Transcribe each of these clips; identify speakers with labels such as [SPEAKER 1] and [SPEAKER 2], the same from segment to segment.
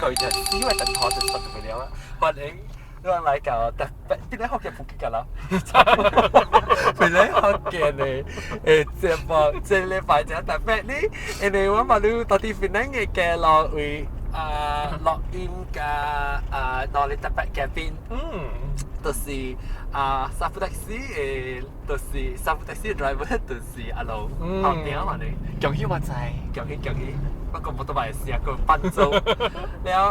[SPEAKER 1] 個就死位等台就實唔了啊！歡迎你來到特別邊咧學嘅普吉㗎啦，邊咧學嘅呢？節目這禮拜就特別呢，因為我嘛你到底邊咧嘅嘅落位啊錄音嘅啊，攞嚟特別嘉賓。就是啊，沙布的士的，就是沙布的士 driver，就是阿龍，後邊嘛你，
[SPEAKER 2] 恭喜發財，
[SPEAKER 1] 恭喜恭喜，不過冇得賣事啊，個伴奏，了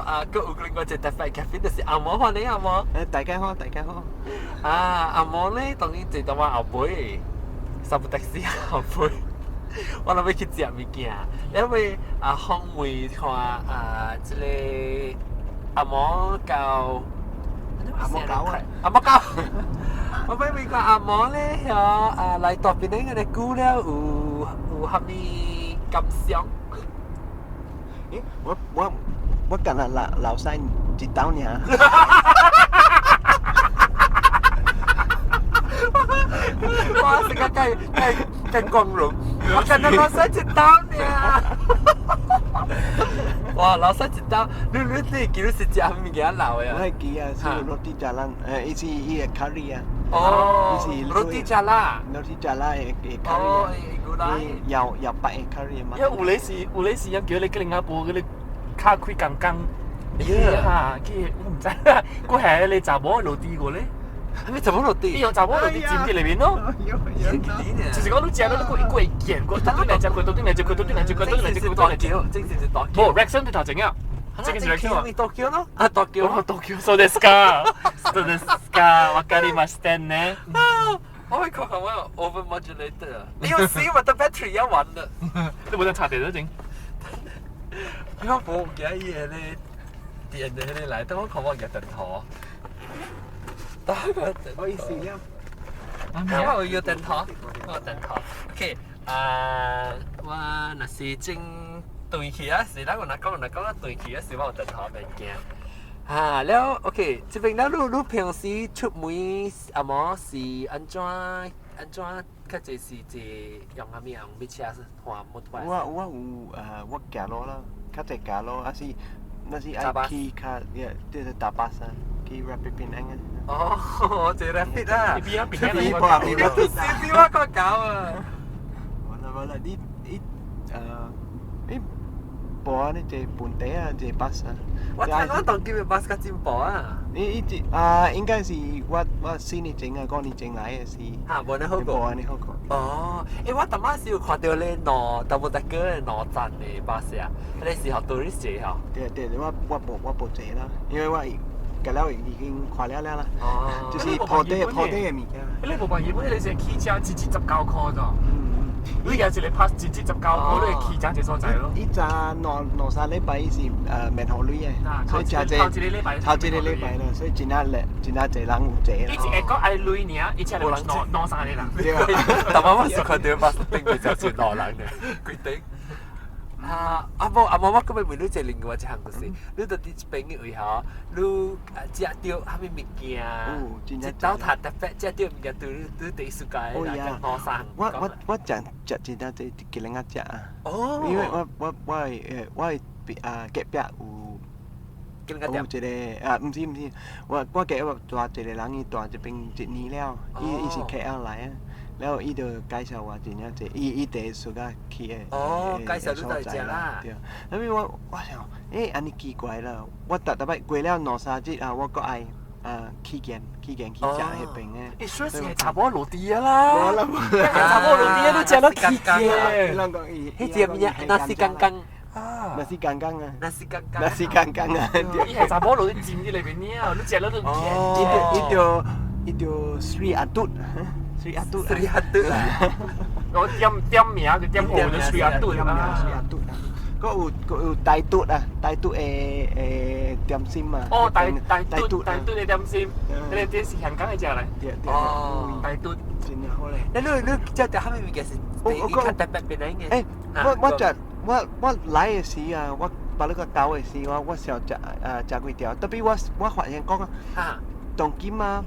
[SPEAKER 1] 啊，閣有另外一個特別嘉賓，就是阿毛，歡迎阿毛。
[SPEAKER 3] 大家好，大家好。
[SPEAKER 1] 啊，阿毛咧，當然坐到我後尾，沙布的士後尾，我諗欲去食物件，因為啊，訪問看啊，這個阿毛到。
[SPEAKER 3] 阿毛狗啊！
[SPEAKER 1] 阿毛狗，我欲問個阿毛咧，遐啊來大檳城個久了有啥物感想？
[SPEAKER 3] 咦，我今日老老細一刀爾。
[SPEAKER 1] 哇！是個計計計光榮，我今日老細一刀爾。哇！老細一刀，你記得是食啥物件老的啊？
[SPEAKER 3] 我會記啊，是 roti canai，伊是伊的 curry 啊。
[SPEAKER 1] 哦，
[SPEAKER 3] 伊是
[SPEAKER 1] roti canai。
[SPEAKER 3] roti canai 的 curry
[SPEAKER 1] 哦
[SPEAKER 3] 啊。，
[SPEAKER 1] 古來。
[SPEAKER 3] 又又白的 curry 嘛。
[SPEAKER 2] 因為有咧是樣叫你吉隆坡嗰啲卡開工工。
[SPEAKER 1] 哎呀，
[SPEAKER 2] 嚇，佢我毋知，佢係你查某落地過咧。
[SPEAKER 1] 係咪查某落地？
[SPEAKER 2] 伊用查某落地佔佇裡面咯。就是講你食了，你閣一個會見，過倒轉來食，過倒轉來食，過倒轉來食，過倒轉來食，過倒轉來食。
[SPEAKER 1] 正是大
[SPEAKER 2] 無 Rexon 對頭前啊。這個是 Rexon 啊。
[SPEAKER 1] 東京咯，啊東京。
[SPEAKER 2] 哦，東京。そうですか。そうですか。わかりましたね。
[SPEAKER 1] 我會看看我有 over modulated 啊！你有死我的 battery 要完了。
[SPEAKER 2] 你無得插電咗整？
[SPEAKER 1] 我無記得伊個咧電的彼個來，等我看我個電頭。打個電。
[SPEAKER 3] 我意思了。
[SPEAKER 1] 我有電頭，我有電頭。OK，啊，我若是真斷去啊，是咱有若講若講啊斷去啊，是我有電頭袂驚。啊，了 OK，這邊了你平時出門阿無是按怎按怎較濟是坐用啥物用咩車是換摩托？
[SPEAKER 3] 我有我行路啦，較濟行路，啊是若是愛去較，就是搭巴士去 Rapid Penang 啊。
[SPEAKER 1] 哦，坐 Rapid 啊！
[SPEAKER 2] 邊啊邊
[SPEAKER 3] 邊
[SPEAKER 2] 啊，
[SPEAKER 3] 邊
[SPEAKER 1] 是是我個搞啊！
[SPEAKER 3] 無啦無啦，你你你無啊？你坐本地啊，坐巴士啊？
[SPEAKER 1] 我聽講當今的巴士較進步啊！
[SPEAKER 3] 你伊啊，應該是我4年前啊，5年前來的是。
[SPEAKER 1] 嚇，無呢好過。
[SPEAKER 3] 無按呢好過。
[SPEAKER 1] 哦，欸，我逐擺是有看到咧兩 double decker 的兩層的巴士啊，彼個是予 tourist 坐吼。
[SPEAKER 3] 對對，我無坐啦，因為我隔了已經看了了啦。
[SPEAKER 1] 哦。
[SPEAKER 3] 就是鋪底鋪底的物件。
[SPEAKER 2] 你無辦日本，你是汽車一支19箍咋？你舉一個 pass 一支十九箍，你會騎車一個所在咯。
[SPEAKER 3] 伊早兩兩三禮拜伊是免予鐳的，所以誠濟
[SPEAKER 2] 頭一個禮拜，
[SPEAKER 3] 頭一個禮拜啦，所以真正咧真正濟人有坐啦。
[SPEAKER 2] 伊一會講愛鐳爾，伊才兩兩三個人。
[SPEAKER 3] 對啊。
[SPEAKER 1] 逐擺我是看到巴士頂面就是兩人的，規頂。啊！阿無阿無，我閣欲問你一個另外一項，就是你佇這邊的位吼，你食著啥物物件？一道讀特別食著物件，對你你第一世界來講兩三
[SPEAKER 3] 我我我食食真正濟吉隆仔食啊！因為我的啊隔壁有有一個啊，毋是毋是，我隔壁住一個人，伊住這邊一年了，伊是 KL 來啊。了後伊就介紹我真正濟，伊第一次甲去的
[SPEAKER 1] 哦，介紹你來食啦。
[SPEAKER 3] 對，後尾我想，欸，按呢奇怪啦，我逐逐擺過了兩三日啊，我閣愛啊去見去見去食彼邊的。
[SPEAKER 2] 欸，說是查某落地啊啦。
[SPEAKER 3] 無啦無啦。
[SPEAKER 2] 查某落地啊，你食到起見。
[SPEAKER 3] 人講伊，
[SPEAKER 1] 彼隻物件，nasi kangkang。
[SPEAKER 2] 啊。
[SPEAKER 3] nasi kangkang 啊。
[SPEAKER 1] nasi kangkang。
[SPEAKER 3] nasi kangkang 啊。
[SPEAKER 2] 伊係查某落地煎佇內面爾，你食了都
[SPEAKER 3] 哦。伊就伊就 Sri Atut。Sri Atut。
[SPEAKER 1] Sri Atut。
[SPEAKER 2] 我點點名佢點號就 Sri Atut
[SPEAKER 3] 啊。Sri Atut 啊。閣有大肚啊，大肚的點心啊。
[SPEAKER 2] 哦，大大肚大肚的點心，彼個這是香港的食咧。
[SPEAKER 3] 對對。
[SPEAKER 1] 哦，
[SPEAKER 2] 大肚
[SPEAKER 3] 真正好咧。
[SPEAKER 1] 那你你食著啥物物件是？我較特別變來嘅。
[SPEAKER 3] 欸，我食我我來的時啊，我把你個搞的時，我想食啊食幾條，特別我發現講啊，當今啊，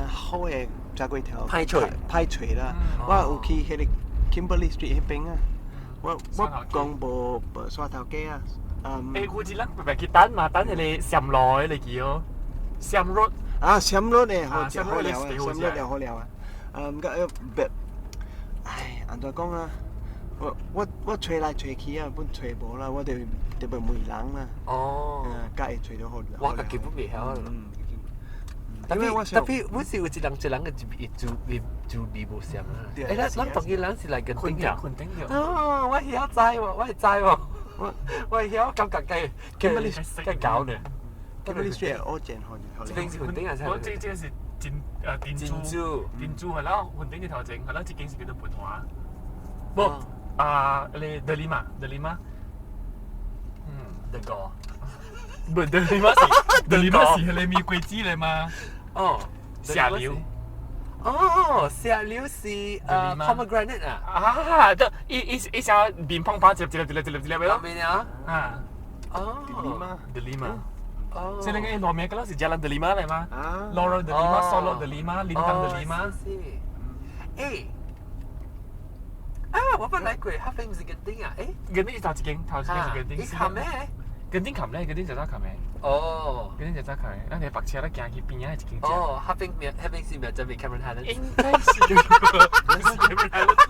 [SPEAKER 3] 好的食粿條
[SPEAKER 1] 歹揣
[SPEAKER 3] 歹揣啦。我有去彼個 Kimberley Street 彼邊啊，我講無無沙頭街啊，
[SPEAKER 2] 欸，有一人白白去等嘛，等彼个暹羅的嚟記哦，暹羅。
[SPEAKER 3] 啊，暹羅呢好食好料啊，暹羅了好料啊。啊，毋過別，唉，按怎講啊？我揣來揣去啊，本揣無啦，我就特別問人啦。
[SPEAKER 1] 哦。
[SPEAKER 3] 才會揣著好。
[SPEAKER 1] 我家己本袂曉。
[SPEAKER 3] 嗯。
[SPEAKER 1] 特別特別，我是有一人一人嘅做做做味無相啊。欸，咱同伊人是來跟頂啊。哦，我曉知喎，我會知喎，我會曉感覺計計計搞呢。
[SPEAKER 3] 咁你說烏煎好好。
[SPEAKER 1] 這邊是雲頂啊？
[SPEAKER 2] 我這是珍珠，珍珠係啦，雲頂嘅頭前，係啦，這間是叫做文華。無啊，你德里馬，德里馬。
[SPEAKER 1] 嗯，德國。
[SPEAKER 2] 不，德里馬是德里馬是彼個玫瑰子咧嗎？
[SPEAKER 1] 哦，
[SPEAKER 2] 石榴。
[SPEAKER 1] 哦，石榴是pomegranate 啊。
[SPEAKER 2] 啊，對，伊伊伊寫面胖胖一粒一粒一粒一粒一粒咯。
[SPEAKER 1] 面啊？
[SPEAKER 2] 啊。
[SPEAKER 1] 哦。
[SPEAKER 3] 德里馬。
[SPEAKER 2] 德里馬。
[SPEAKER 1] 哦。
[SPEAKER 2] 所以那個路名嗰陣是 Jalan Delima 嚟嘛？Lorong Delima、Solok Delima、Lintang Delima。
[SPEAKER 1] 欸。啊！我捌來過，哈飛毋是墾丁啊？欸。
[SPEAKER 2] 墾丁是頭一間，頭一間是墾丁。
[SPEAKER 1] 你冚咩？
[SPEAKER 2] 墾丁冚咧，墾丁就早冚的。
[SPEAKER 1] 哦。
[SPEAKER 2] 墾丁就早冚的，咱佇白車咧行去邊仔一間食。
[SPEAKER 1] 哦，哈飛名，哈飛是名就係 Cameron Highlands。
[SPEAKER 2] 應該是。Cameron Highlands。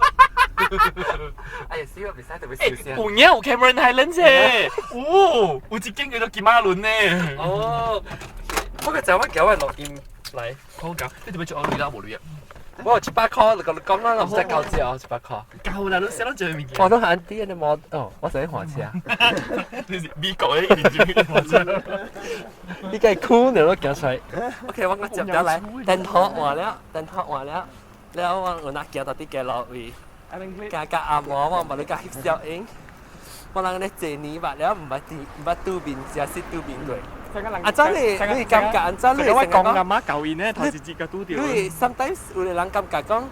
[SPEAKER 1] 哎呀，死我袂使特別小聲。
[SPEAKER 2] 有影有 Cameron Highlands 啫，有，有一間叫做金馬倫呢。
[SPEAKER 1] 哦，不過就我叫我錄音來。
[SPEAKER 2] 好搞，你做咩做我鐳啦？無鐳啊！
[SPEAKER 1] 我有700箍，就共你講啦，唔使交錢哦，700箍。
[SPEAKER 2] 夠啦，你寫攏這物件。
[SPEAKER 1] 我攏按啲你冇，哦，我使換車。
[SPEAKER 2] 你是美國的認真換車。
[SPEAKER 1] 你計哭你都行出來。OK，我接咗來，電筒換了，電筒換了，了我有哪行到佇街路位，加加阿毛，我無你加翕小影。我人咧坐年吧，了毋捌佇毋捌拄面，食是拄面過。啊，怎你你感覺？按怎你
[SPEAKER 2] 我講阿媽舊年咧，頭一節個拄著。
[SPEAKER 1] 你 sometimes 有個人感覺講，啊，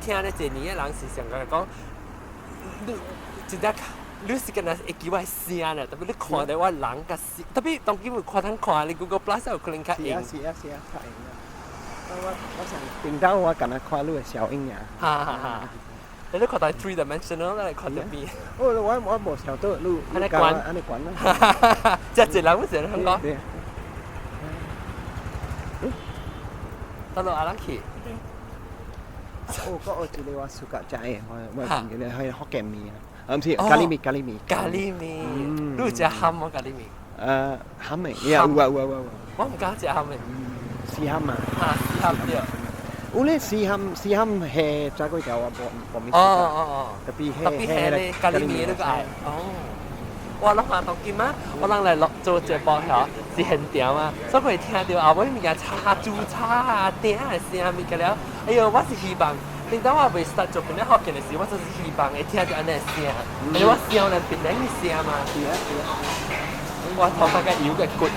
[SPEAKER 1] 聽咧坐年的人是上個講，你真正你是敢若會記我的聲呢，特別你看著我人佮聲，特別當今有看通看，你 Google Plus 有可能較用。
[SPEAKER 3] 是啊是啊是啊，較用啊。我想頂到我敢若看你的小影爾。
[SPEAKER 1] 哈哈哈！你都看到 three dimensional 啦，看到邊。
[SPEAKER 3] 我無想到你
[SPEAKER 1] 按呢關，
[SPEAKER 3] 按呢關啦。
[SPEAKER 1] 這一人有一人香港。到落阿蘭去。
[SPEAKER 3] 哦，我有一個我暑假食的，我我記得係福建麵啊，毋是咖喱麵，咖喱麵。
[SPEAKER 1] 咖喱麵，你有食蚶無咖喱麵？
[SPEAKER 3] 蚶的，有啊有啊有啊。
[SPEAKER 1] 我毋敢食蚶的。
[SPEAKER 3] 絲蚶啊。
[SPEAKER 1] 哈，絲蚶對。
[SPEAKER 3] 有咧絲蚶，絲蚶蝦炸過條我無無物。
[SPEAKER 1] 哦哦哦。
[SPEAKER 3] 特別
[SPEAKER 1] 特別蝦咧咖喱麵你個愛。哦。我攏嘛當今啊，我人來錄做節目吼，是現場啊，所以會聽到後尾物件炒煮炒啊、鼎的聲物件了。哎喲，我是希望，頂當我未 start 做本咧福建的時，我就是希望會聽到按呢聲，因為我想人別人的聲嘛。
[SPEAKER 3] 是啊是啊。
[SPEAKER 1] 我頭髮個油個骨。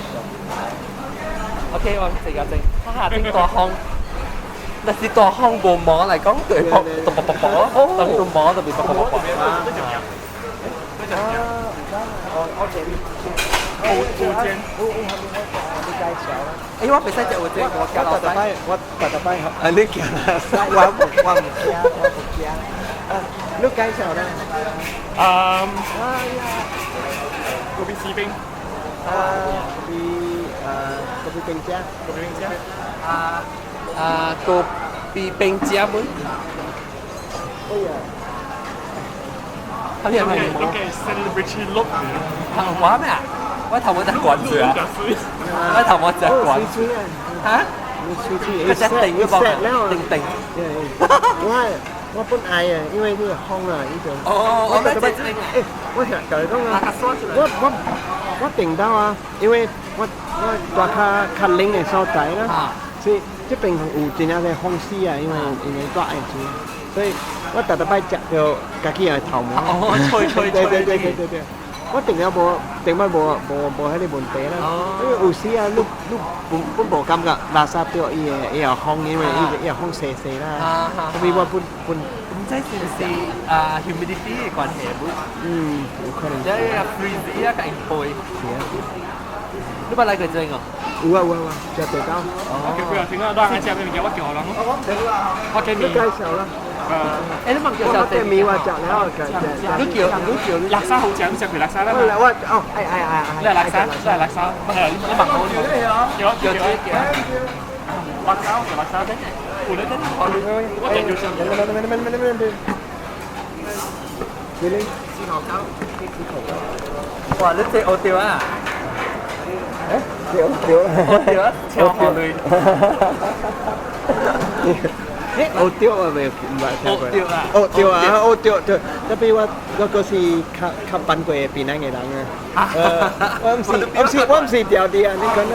[SPEAKER 1] OK，我這個真，哈哈，真大風。但是大風無毛來講，對，薄薄薄薄，當做毛特別薄薄薄。
[SPEAKER 3] 啊，我這
[SPEAKER 2] 烏煎，
[SPEAKER 3] 烏烏後面我你介紹啦。
[SPEAKER 1] 欸，我袂使食烏煎，我
[SPEAKER 3] 我特擺，我特擺，啊，你行啦，我毋驚，我無驚。啊，你介紹啦。
[SPEAKER 2] 啊，
[SPEAKER 3] 哎呀，
[SPEAKER 2] 咖啡士冰。
[SPEAKER 3] 啊，咖啡啊，咖啡冰茶，
[SPEAKER 2] 咖啡冰茶。
[SPEAKER 1] 啊啊，咖啡冰茶本。
[SPEAKER 3] 哎呀。
[SPEAKER 1] 他哋係咪？
[SPEAKER 2] 你嘅 celebrity look
[SPEAKER 1] 我咩啊？我頭毛就滾住啊！我頭毛就滾。嚇？佢只定嗰個定定。
[SPEAKER 3] 我本愛啊，因為呢個風啊，呢種。
[SPEAKER 1] 哦，我咩只定啊？
[SPEAKER 3] 欸，我想同你講啊，我定到啊，因為我住較較冷的所在啦，所以這邊有真正的風死啊，因為住愛住，所以我逐逐擺食著家己的頭毛。
[SPEAKER 1] 哦，吹吹吹。
[SPEAKER 3] 對對對對對。我定了無，定擺無無無彼個問題啦。因為有時啊，你本本無感覺垃圾著伊會伊會風，因為伊會風細細啦。所以我本本
[SPEAKER 1] 毋知是毋是啊 humidity 的關係無？
[SPEAKER 3] 嗯，有可能。
[SPEAKER 1] 即係 freeze 啊，共伊飛。
[SPEAKER 3] 是啊。
[SPEAKER 1] 你捌來過這個？
[SPEAKER 3] 有啊有啊有啊，食地糕。
[SPEAKER 2] 我叫佢啊，聽啊，當我食咩物件，我叫人。
[SPEAKER 3] 我唔聽啦。
[SPEAKER 2] 我叫你
[SPEAKER 3] 介紹啦。
[SPEAKER 1] 欸，你問叫
[SPEAKER 3] 我嘅麵我食了，
[SPEAKER 1] 你叫你叫
[SPEAKER 2] 叻沙好食，你食過叻沙啦嘛？
[SPEAKER 3] 我哦，愛愛愛愛。
[SPEAKER 2] 你係叻沙，你係叻沙，唔係你你問我叫叫叫叫。叻沙我就叻沙，有咧，我就叫上。
[SPEAKER 3] 你咧？
[SPEAKER 1] 哇！你這學掉啊？
[SPEAKER 3] 對對。
[SPEAKER 1] 學掉啊！超好類。
[SPEAKER 3] 欸，學掉啊，未唔捌聽過。
[SPEAKER 1] 學掉啊！
[SPEAKER 3] 學掉啊！學掉對，特別我閣是較較反過檳榔的人啊。我毋是我毋是我毋是調的啊，你講啊？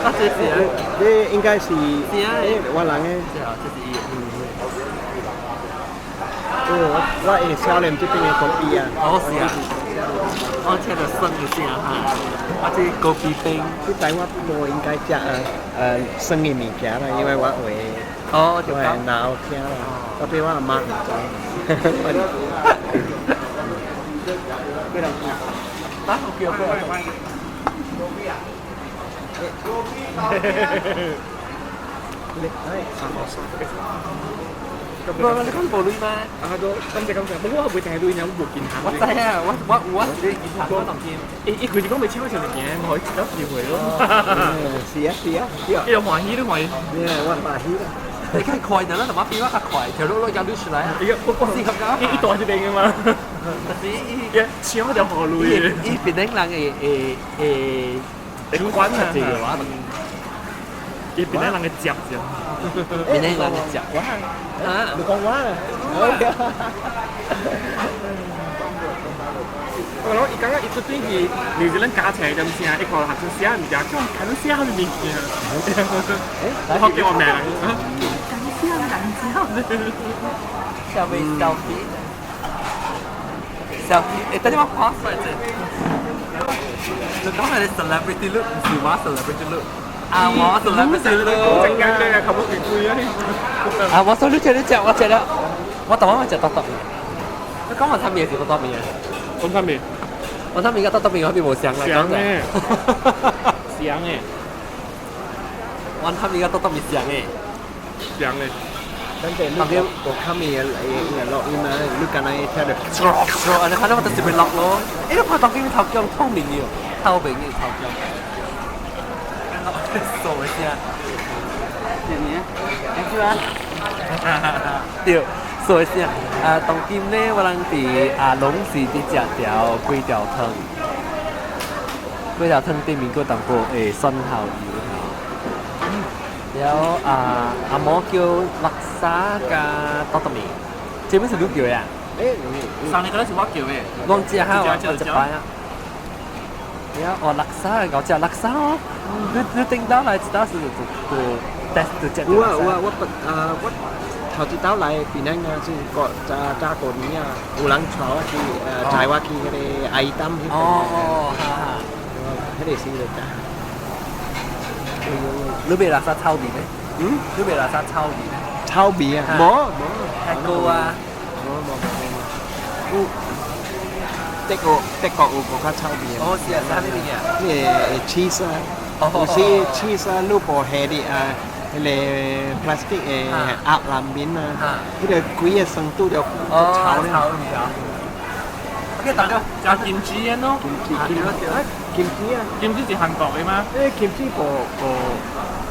[SPEAKER 1] 啊，這是啊。
[SPEAKER 3] 這應該是。
[SPEAKER 1] 是啊。
[SPEAKER 3] 我人的。
[SPEAKER 1] 是啊，這是伊。
[SPEAKER 3] 我會少年這邊的咖啡啊。
[SPEAKER 1] 哦，是啊。我聽到酸的聲哈，啊，這咖啡冰。
[SPEAKER 3] 這擺我無應該食酸的物件啦，因為我會。
[SPEAKER 1] 哦，
[SPEAKER 3] 我會腦疼啦，特別我阿媽毋知。
[SPEAKER 1] 啊，我叫佢。
[SPEAKER 3] 你哎，
[SPEAKER 1] 無，你講無鐳嗎？
[SPEAKER 2] 啊，都感謝感謝，不過我袂淨係鐳，有無健康。
[SPEAKER 1] 我知啊，我有是健康，我當見。
[SPEAKER 2] 伊伊佢就講袂超上物件，我可以有機會咯。
[SPEAKER 3] 是啊是啊，
[SPEAKER 2] 伊又歡喜，你歡喜。
[SPEAKER 3] 我歡喜啦。
[SPEAKER 1] 你較快啲啦，同埋變我較快，條路路有路出來。
[SPEAKER 2] 伊個我
[SPEAKER 1] 四合交，
[SPEAKER 2] 伊伊大一邊嘅嘛。
[SPEAKER 1] 但是伊
[SPEAKER 2] 搶條河鐳。
[SPEAKER 1] 伊檳榔人會會會
[SPEAKER 2] 主管啊，
[SPEAKER 1] 這個話。
[SPEAKER 2] 伊檳榔人嘅接啫。
[SPEAKER 1] 檳榔人嘅接。
[SPEAKER 3] 我
[SPEAKER 1] 啊，
[SPEAKER 3] 你講我啊？
[SPEAKER 2] 我諗伊感覺伊出邊去，你是咱加起來咁聲，一看學生寫物件，叫看到寫啥物物件。我叫我名。敢寫人
[SPEAKER 1] 小妹 selfie selfie，欸，等陣我看出來者。你講係 celebrity look，唔是我 celebrity look。啊，我 celebrity look。
[SPEAKER 2] 正經嘅，冚屋幾貴啊！
[SPEAKER 1] 啊，我說你食你食，我食了，我當晚食多多麵。你講雲吞麵是多多麵啊？
[SPEAKER 2] 雲吞麵。
[SPEAKER 1] 雲吞麵甲多多麵嗰邊無相啦，
[SPEAKER 2] 相嘅。相嘅。
[SPEAKER 1] 雲吞麵甲多多麵相嘅。
[SPEAKER 2] 相嘅。
[SPEAKER 3] 等陣你個卡麵會落音啊，你敢若會聽著。
[SPEAKER 1] 按呢，反正我就是會落咯。欸，你看當今頭姜透明的，透明的頭姜。傻聲。
[SPEAKER 4] 謝你，Thank you 啊。
[SPEAKER 1] 對，傻聲。啊，當今咧，我人佇啊，攏是佇食條粿條湯。粿條湯頂面閣淡薄會蒜頭油。了啊，阿嬤叫叻沙佮多多麵，這本是你叫的啊？
[SPEAKER 3] 欸，
[SPEAKER 2] 上日嗰陣是我叫的。
[SPEAKER 1] 攏食哈，我一擺啊。了哦，叻沙，我食叻沙哦。你頂到來一道是就就 test 就食。
[SPEAKER 3] 有啊有啊，我不啊我頭一道來檳榔啊，是過早早過年啊，有人帶我去載我去彼個阿姨擔彼邊。
[SPEAKER 1] 哦哦，哈哈。
[SPEAKER 3] 彼個時就食。
[SPEAKER 1] 你袂垃圾臭味咩？
[SPEAKER 3] 嗯？
[SPEAKER 1] 你袂垃圾臭味咩？
[SPEAKER 3] 臭味啊？無無。
[SPEAKER 1] 太高啊！
[SPEAKER 3] 無無無無。有德國德國有無較臭味啊？
[SPEAKER 1] 哦，是啊，啥物物件？
[SPEAKER 3] 那個 cheese 啊，有時 cheese 啊，你無下佇啊，彼個 plastic 的盒內面啊，彼個規个酸度就臭
[SPEAKER 1] 咧。臭味啊！OK，大家
[SPEAKER 2] 食金枝的咯。
[SPEAKER 3] 金枝金金枝啊！
[SPEAKER 2] 金枝是韓國的嗎？
[SPEAKER 3] 欸，金枝無無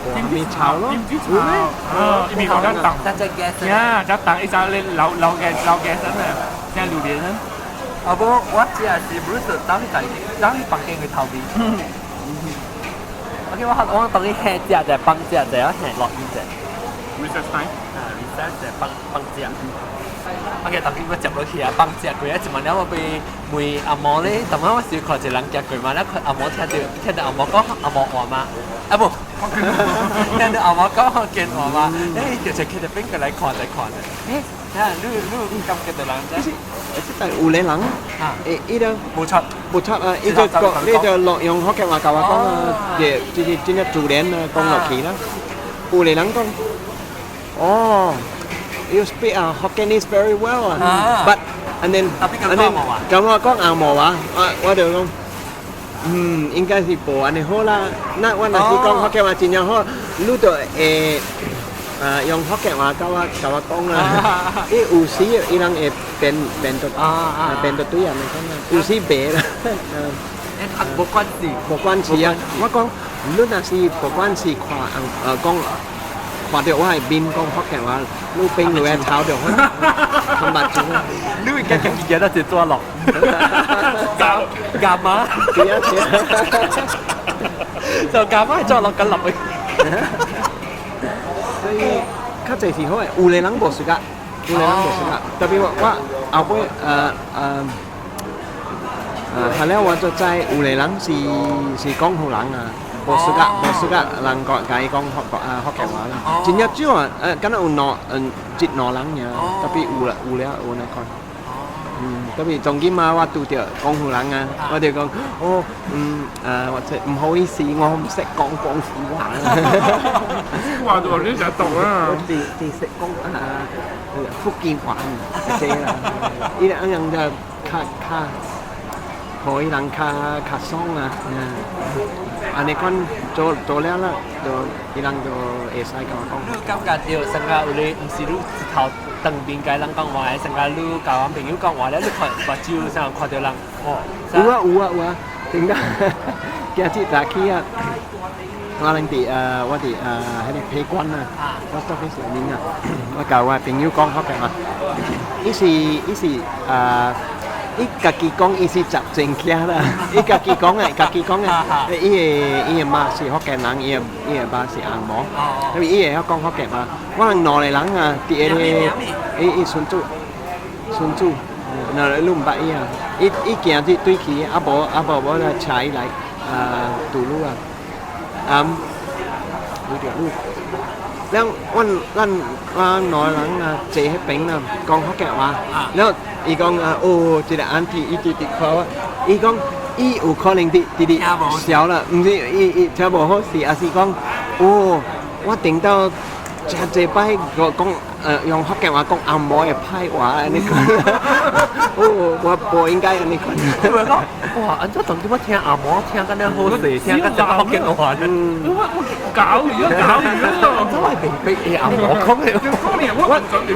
[SPEAKER 3] 無蝦臭咯。
[SPEAKER 2] 金枝臭。哦，伊面較重。
[SPEAKER 1] 只只 gas。
[SPEAKER 2] 呀，只重，伊只咧老老嘅老嘅身啊，只榴蓮啊。
[SPEAKER 1] 啊無，我食是 Bruce 當去家己，當去房間去頭面。OK，我當去下食者放食者，我下落音者。
[SPEAKER 2] Recess time。
[SPEAKER 1] 啊，recess 者放放食。OK，當今我食落去啊，放食過啊，一晚了我被問阿嬤咧，當晚我是看一個人食過嘛，了看阿嬤聽到阿嬤講阿嬤話嘛，啊無，聽到阿嬤講福建話嘛，欸，就是去到邊個來看來看的，欸，啊，你感覺到人知？
[SPEAKER 3] 但有個人，欸，伊就
[SPEAKER 1] 無錯，
[SPEAKER 3] 無錯啊！伊就講，你就落用福建話共我講啊，就是真正自然啊，講落去啦。有個人講，哦，you speak 啊 Hokkien very well 啊，but and then 咁我講紅毛話，我就講，嗯，應該是無按呢好啦。那我若是講福建話真正好，你就會。用福建話甲我講啦，伊有時伊人會變變到變到對啊，咪講啦，有時袂啦。
[SPEAKER 1] 啊，無關係，
[SPEAKER 3] 無關係啊！我講，你若是不管是看講看著我的面講福建話，你朋友會抄著我，坦白講啊！
[SPEAKER 1] 你會家己記得一紙落，夾夾嘛？
[SPEAKER 3] 是啊是啊，
[SPEAKER 1] 就夾嘛，再落緊落去。
[SPEAKER 3] 所以較濟是好的，有的人無適合，有的人無適合。特別我後尾後來我就知有的人是廣府人啊，無適合無適合人講共伊講福國啊福建話啦。真正少啊，敢若有兩一兩人爾，特別有啦有了有那款。特別從今嘛，我拄著廣府人啊，我就講，哦，或者唔好意思，我唔識講廣府話。
[SPEAKER 2] 話到你就懂啊！
[SPEAKER 3] 我只識講啊福建話，這啦。伊人人就較較，予伊人較較爽啊。按呢款做做了啦，就伊人就會使共我講。
[SPEAKER 1] 你感覺著成個有咧，毋是你一頭當面共人講話，成個你共阮朋友講話咧，你看目睭上看著人哦。
[SPEAKER 3] 有啊有啊有啊，點解？今日早起啊，我人佇我佇彼個皮館啊，我到去上面啊，我共我朋友講福建話，伊是伊家己講伊是雜政客啦，伊家己講的，家己講的，伊的媽是福建人，伊的爸是紅毛，所以伊會曉講福建話。我人兩個人啊，佇彼個伊孫子，孫子，那你毋捌伊啊？伊今日對去，啊無啊無我來車伊來啊，杜魯啊，啊，你著你。了，阮咱我兩個人啊，坐彼邊啊，講福建話。了，伊講啊，哦，這個 auntie 伊直直看我，伊講伊有可能佇佇佇笑啦，毋是伊伊聽無好勢，抑是講，哦，我頂到誠濟擺講講用福建話講紅毛的歹話按呢款，哦，我無應該按呢款。
[SPEAKER 1] 哇，按怎當今我聽紅毛聽甲爾好勢，聽甲這福建話呢？
[SPEAKER 2] 我搞魚啊，搞魚啊！
[SPEAKER 1] 我會明白伊紅毛講的。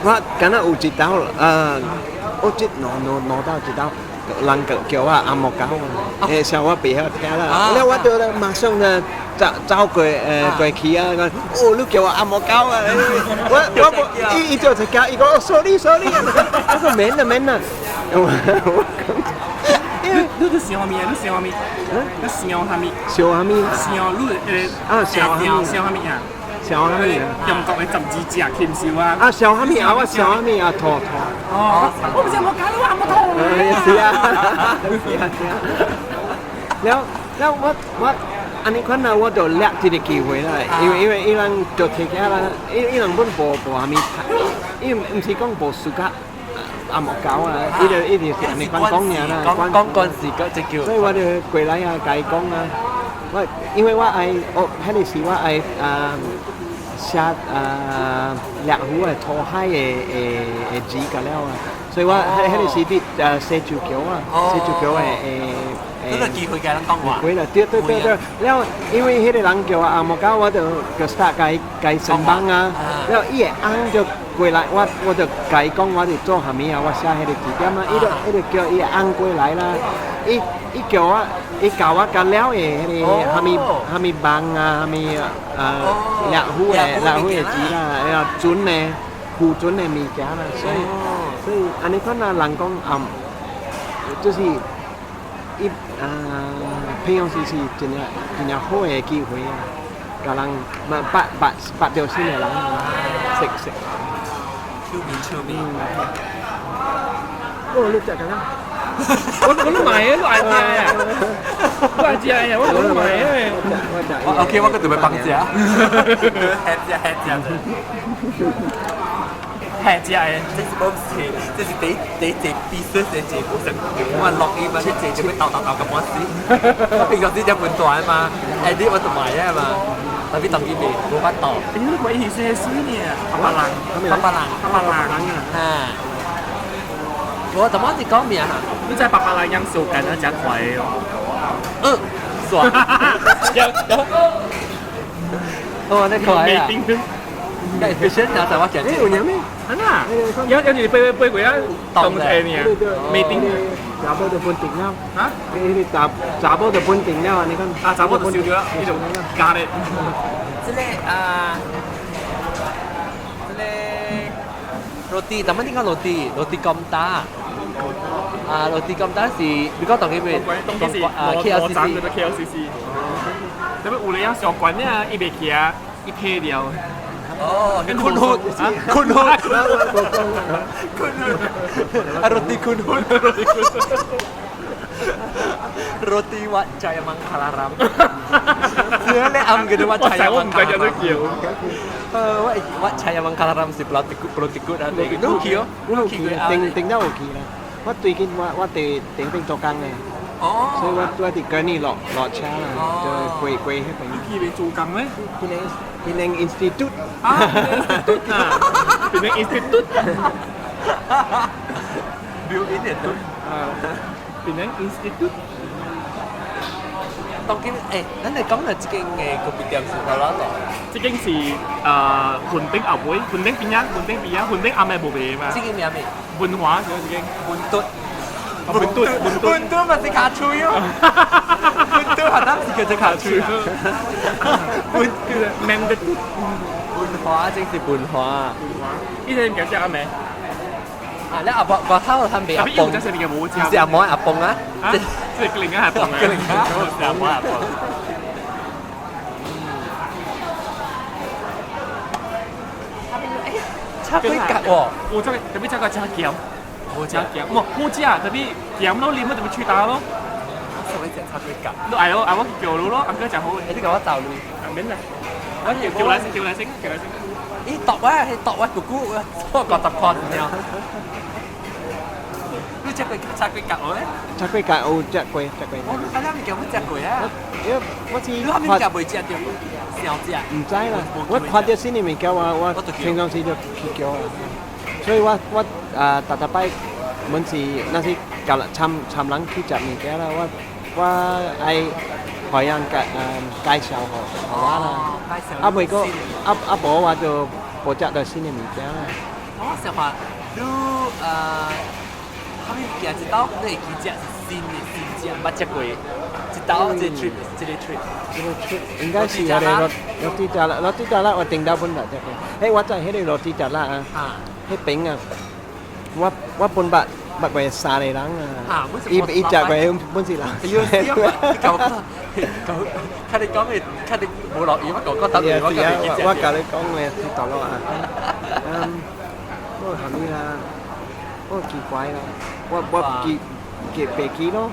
[SPEAKER 3] 我敢若有一道，我這兩兩兩道一道，人叫叫我紅毛狗，像我袂曉聽啦，了我就馬上呢走走過過去啊，講，哦，你叫我紅毛狗啊，我我無，伊伊就一叫，伊講，哦，sorry sorry，我講免啦免啦，我講，
[SPEAKER 2] 你你想啥物啊？你想啥物？你想啥物？
[SPEAKER 3] 想啥物？
[SPEAKER 2] 想你
[SPEAKER 3] 啊，想啥物？
[SPEAKER 2] 想啥物啊？
[SPEAKER 3] 想啥物啊？
[SPEAKER 2] 中國的十二隻禽獸啊！
[SPEAKER 3] 啊，想啥物啊？我想啥物啊？兔兔。
[SPEAKER 2] 哦，我毋是紅毛狗，你話紅毛兔。
[SPEAKER 3] 是啊，是啊，是啊。了了，我我按呢款啊，我就掠這個機會啦，因為伊人就提起啦，伊伊人本無無啥物，伊毋是講無暑假紅毛狗啊，伊就伊就是按呢款講爾啦，
[SPEAKER 1] 講講關事個這叫。
[SPEAKER 3] 所以我就過來啊，共伊講啊，我因為我愛，我彼個時我愛啊寫啊獵虎的塗海的的的字甲了啊，所以我彼彼個時佇西洲橋啊，西洲橋的的。
[SPEAKER 1] 這個機會共人講話。
[SPEAKER 3] 會啦，對對對對，了因為彼個人叫我紅毛狗，我就就 start 共伊共伊上網啊，了伊的翁就過來，我我就共伊講我佇做啥物啊，我寫彼個字典啊，伊就伊就叫伊的翁過來啦，伊伊叫我，伊教我甲了的彼個啥物啥物網啊，啥物啊獵虎的獵虎的字啦，啊船的浮船的物件啦，所以所以按呢款啊，人講啊，就是。伊啊，平常時是真正真正好的機會啊，共人嘛捌捌捌著新的人識識。
[SPEAKER 1] 趣味趣味。
[SPEAKER 3] 哦，你食緊啊？
[SPEAKER 2] 我我都買啊，你愛食啊？你愛食啊？我都買啊。
[SPEAKER 3] 我食。
[SPEAKER 1] 我 OK，我閣準備幫食。吃食吃食。
[SPEAKER 2] 吃食的，
[SPEAKER 1] 這是無是，這是第第一必須第一步成。我錄音嘛，你坐就要豆豆豆咁我死。我平常時食飯大嘛，哎你我就買啊嘛，特別當今未無法度。
[SPEAKER 2] 哎，你看伊是水呢，巴巴人，
[SPEAKER 1] 巴巴人，
[SPEAKER 2] 巴巴人
[SPEAKER 1] 啊。我怎麼你講名哈？
[SPEAKER 2] 你知巴巴人養小干啊，真快哦。
[SPEAKER 1] 嗯，爽。
[SPEAKER 2] 有有。
[SPEAKER 1] 哦，你可愛啊！
[SPEAKER 2] 未叮。
[SPEAKER 1] 你 efficient 啊，就我講。
[SPEAKER 3] 誒有影咩？
[SPEAKER 2] 啊呐，有有時飛飛過啊，動車呢，未叮。
[SPEAKER 3] 查某就分定了。
[SPEAKER 2] 啊？
[SPEAKER 3] 你查查某就分定了啊！你看。
[SPEAKER 2] 啊，查某就燒掉啦，呢度加咧。
[SPEAKER 1] 這個啊，這個 roti，咱們點講 roti？roti 咁大。啊，roti 咁大是，你講當幾邊？
[SPEAKER 2] 當幾是？
[SPEAKER 1] 啊，KLCC。
[SPEAKER 2] KLCC。特別有咧啊，小關呢，伊袂起啊，伊撇掉。
[SPEAKER 1] 哦，坤坤坤坤坤啊，roti 坤坤 roti 坤 roti วัดใจมังคลารามเสือเลยอำกันวัดชัยมังคลารามเออว่าวัดชัยมังคลารามสิปลาติกุปลาติกุ啊，你去哦，
[SPEAKER 3] 我有去，定定得有去啦。我最近我我佇頂邊做工咧，
[SPEAKER 1] 哦，
[SPEAKER 3] 所以我我佇跟你落落車啦，就過過彼邊。
[SPEAKER 2] 去邊做工咩？
[SPEAKER 3] Penang Institute
[SPEAKER 2] 啊，Institute 啊，Penang Institute。
[SPEAKER 1] Build Institute
[SPEAKER 2] 啊，Penang Institute。
[SPEAKER 1] 當今誒，咱嚟講啦，這間嘅咖啡店是頭啦度。
[SPEAKER 2] 這間是雲頂後尾，雲頂邊啊，雲頂邊啊，雲頂暗暝無賣嘛。
[SPEAKER 1] 這間名咩？
[SPEAKER 2] 文華是這間。
[SPEAKER 1] 文嘟。
[SPEAKER 2] 文嘟，文嘟，
[SPEAKER 1] 文嘟嘛是卡喙哦。文嘟係當時叫做卡喙。文
[SPEAKER 2] 叫做名的。
[SPEAKER 1] 文華正是文華。
[SPEAKER 2] 呢隻唔記得食未？
[SPEAKER 1] 啊！你阿伯個頭他未阿崩，是阿毛阿崩啊？
[SPEAKER 2] 即係另一阿崩啊！是阿毛阿崩。
[SPEAKER 1] 炒幾格喎？
[SPEAKER 2] 我這個特別這個真鹹，冇食鹹，冇好食，特別鹹咯，你乜特別吹打咯。
[SPEAKER 1] 我食炒幾格？
[SPEAKER 2] 你嗌我嗌我叫你咯，阿哥食好。
[SPEAKER 1] 你叫我走你。
[SPEAKER 2] 唔免啦，我叫來先，叫來先，叫來先。
[SPEAKER 1] 咦，度我，係度我姑姑，我50塊爾。你食過炒幾格冇咧？
[SPEAKER 3] 炒幾格有食過，食過。
[SPEAKER 1] 我啊，你物件冇食過啊？
[SPEAKER 3] 因為我是
[SPEAKER 1] 你啥物件袂食著？想食？
[SPEAKER 3] 唔知啦，我看到新的物件，我我平常時就去叫啊。所以我我啊，逐逐擺，每次若是夾人參參人去食物件啦，我我愛予人介介紹予我啦。啊，袂過啊啊無我就無食到新的物件啦。
[SPEAKER 1] 我想話你啥物件一道你會記食是新的新食，捌食過一道這個 trip 這個 trip
[SPEAKER 3] 這個 trip 應該是迄個 roti jala roti jala 我頂到本捌食過。嘿，我知彼個 roti jala 啊，彼邊啊，我我本捌捌過三個人啊，伊伊食過本是人。
[SPEAKER 1] 哎呦，看你講的，看你無落雨，我講講等我
[SPEAKER 3] 我共你講的去倒落啊。嗯，我蝦米啦？我奇怪啦，我我記記袂記咯，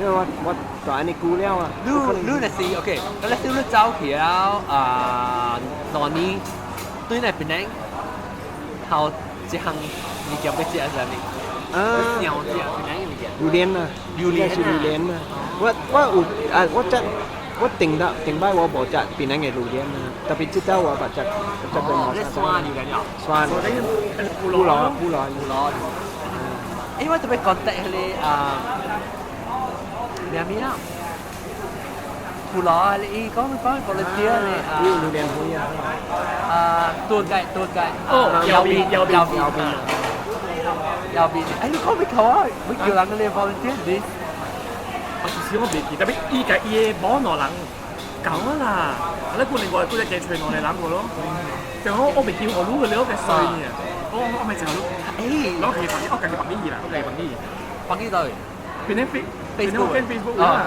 [SPEAKER 3] 因為我我大按呢久了啊。
[SPEAKER 1] 你你若是 OK，咁若是你走去了啊，兩年對那邊頭一項物件欲食是啥物？
[SPEAKER 3] 啊，
[SPEAKER 1] 想食邊個物件？
[SPEAKER 3] 榴蓮啊，
[SPEAKER 1] 榴蓮
[SPEAKER 3] 是榴蓮啊。我我有啊，我食我頂到頂擺我無食檳榔的榴蓮啊，特別這道我捌食食過
[SPEAKER 1] 哦，你酸榴蓮哦？
[SPEAKER 3] 酸。菠蘿菠蘿
[SPEAKER 1] 菠蘿。欸，我特別 contact 彼個啊，咩物啊？菠蘿，你講講 volunteer 咧啊？
[SPEAKER 3] 榴蓮會啊。
[SPEAKER 1] 啊，多雞多雞。
[SPEAKER 2] 哦，右邊右邊
[SPEAKER 1] 右邊。右邊，哎，你講未夠啊？會叫人咧 volunteer 你？
[SPEAKER 2] 我其實我袂記，特別伊家伊的某兩人講啦，你可能我嗰隻計揣兩個人個咯，就我我袂記我擼個了個衰呢，我我咪就擼，
[SPEAKER 1] 欸，
[SPEAKER 2] 攞佢朋友，我家己朋友啦，我家己朋友，
[SPEAKER 1] 朋友到底？
[SPEAKER 2] 變咗 Facebook Facebook 啦。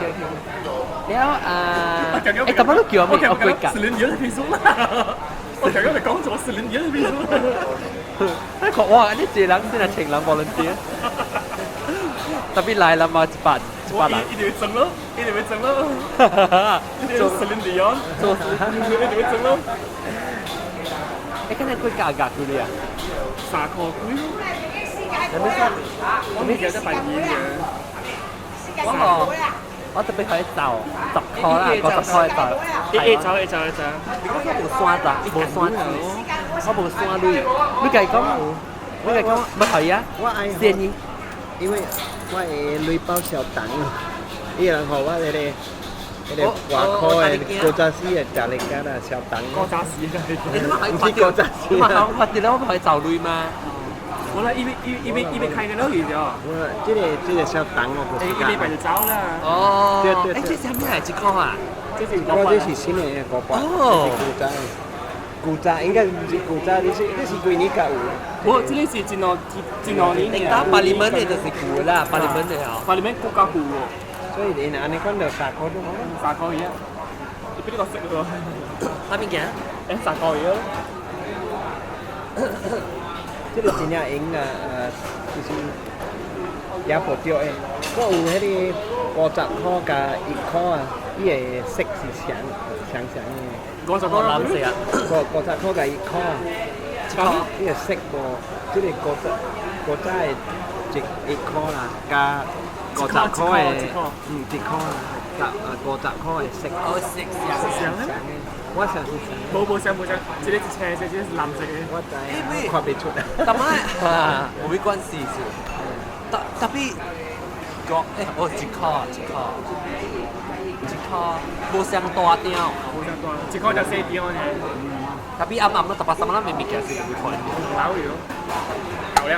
[SPEAKER 1] 了啊，欸，咁樣都叫咩？我幾格？
[SPEAKER 2] 十年前 Facebook 啦，我剛剛咪講咗十年前 Facebook。
[SPEAKER 1] 你看哇，你一個人真係情人 volunteer，特別來啦嘛，一百。
[SPEAKER 2] 我一定會整咯，一定會整咯，一定會十年前，
[SPEAKER 1] 做
[SPEAKER 2] 一定會整咯。
[SPEAKER 1] 你今日幾價格佢哋啊？
[SPEAKER 2] 3塊幾咯。
[SPEAKER 1] 有咩事？
[SPEAKER 2] 我未記得百二嘅。
[SPEAKER 1] 我我特別可以走10塊啦，50塊走。
[SPEAKER 2] 一走一走一走。
[SPEAKER 1] 你講我無山咋？無山子，我無山鐳。你家講，你家講，乜係啊？
[SPEAKER 3] 我愛
[SPEAKER 1] 建議，
[SPEAKER 3] 因為我的鐳包小等，伊人予我那個迄個外口的古早時的食力間啊，小檔。
[SPEAKER 2] 古早時的。
[SPEAKER 1] 你都可以
[SPEAKER 3] 唔是古早時
[SPEAKER 1] 你嘛講看到我可以走鐳嗎？
[SPEAKER 2] 冇啦，伊伊伊伊伊開嘅了去咗。
[SPEAKER 3] 我這個小檔我不是。
[SPEAKER 2] 伊禮拜就走啦。
[SPEAKER 1] 哦。
[SPEAKER 3] 對對
[SPEAKER 1] 對。這是啥物來？這個啊？
[SPEAKER 2] 這是
[SPEAKER 3] 我這是新的五百。哦。古早。古早應該唔是古早，你是幾年才有？
[SPEAKER 2] 我這個是真兩真兩年。
[SPEAKER 1] 你打巴里門的就是舊啦，巴里門的哦。
[SPEAKER 2] 巴里門國家舊喎。
[SPEAKER 3] 所以你按呢款就三塊都好。
[SPEAKER 2] 三塊嘢，你俾呢個色咯。
[SPEAKER 1] 啥物件？
[SPEAKER 2] 三塊嘢咯。
[SPEAKER 3] 這個真正用啊，就是也無著的。我有彼個50塊佮1塊啊，伊的色是相相相的。
[SPEAKER 2] 50塊
[SPEAKER 1] 藍色啊？50
[SPEAKER 3] 塊佮1塊啊，伊個色無，這個五十的一塊啦，加50塊的，一塊啦，加50塊的色。
[SPEAKER 1] 哦，色相
[SPEAKER 2] 相的。
[SPEAKER 3] 我相是相。
[SPEAKER 2] 無無相無相，這個是青色，這個是藍色的。
[SPEAKER 3] 我知，看袂出。
[SPEAKER 1] 但係啊，無咩關係是。特特別講，哦，一塊一塊一塊，無相大張。
[SPEAKER 2] 無相大，一塊就細張呢。
[SPEAKER 1] 特別暗暗咯，特別什麼咱未物件是會看。
[SPEAKER 2] 老了，夠了。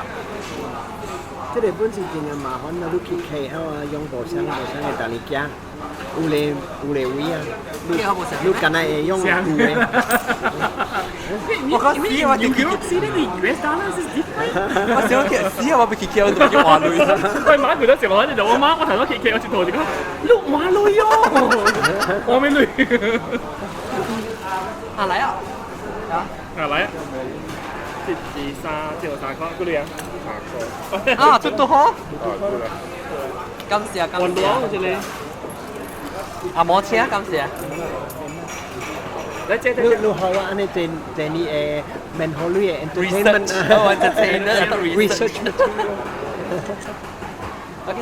[SPEAKER 3] 這個本是真正麻煩啦，你去客口啊，用無相無相的逐日行，有个位啊，你敢若會用舊的。
[SPEAKER 1] 我講死我
[SPEAKER 2] 就去，死你 US dollars is different。
[SPEAKER 1] 我想起死我欲去叫，就去換鐳。
[SPEAKER 2] 我媽佢都成日喺度，我媽我頭先去我轉頭就講，你換鐳哦，換咩鐳？
[SPEAKER 1] 啊來啊！
[SPEAKER 2] 啊來啊！一、二、三，這個三塊，幾鐳啊？三塊。
[SPEAKER 1] 啊，出多好。感謝感謝。
[SPEAKER 2] 這個。
[SPEAKER 1] 啊，無車，感謝。
[SPEAKER 3] 你好啊，按呢做做你的免好鐳的 entertainment
[SPEAKER 1] 哦，entertainment
[SPEAKER 3] research
[SPEAKER 1] OK。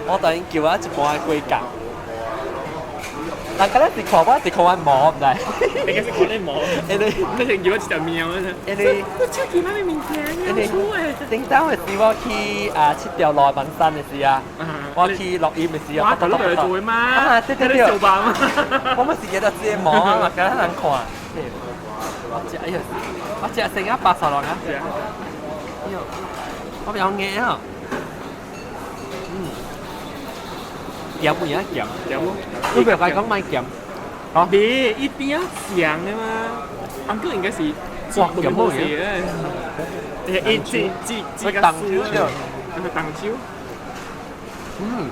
[SPEAKER 1] 我等叫我一半的規格。但係咧是看我是看我毛，唔知。
[SPEAKER 2] 你嘅是看你毛。
[SPEAKER 1] 你
[SPEAKER 2] 你是叫我一條喵啊？
[SPEAKER 1] 你
[SPEAKER 2] 我出其他嘅物件，有出誒。
[SPEAKER 1] 頂當嘅時我去啊七條路文山嘅時啊，我去錄音嘅時啊，
[SPEAKER 2] 我頭都嚟做嘅嘛。
[SPEAKER 1] 啊，對對對。
[SPEAKER 2] 做吧嘛。
[SPEAKER 1] 我們是記得這個毛啊嘛，敢難看。我食哎呀，我食成啊80人啊。哎呦，我比較硬啊。嗯。鹹唔鹹？鹹，
[SPEAKER 2] 鹹冇？
[SPEAKER 1] 你不要講賣鹹。
[SPEAKER 2] 哦，別一邊啊鹹的嘛，安哥應該是
[SPEAKER 1] 哇鹹冇
[SPEAKER 2] 嘅。一這這這個
[SPEAKER 1] 糖酒對，
[SPEAKER 2] 這個糖酒。
[SPEAKER 1] 嗯。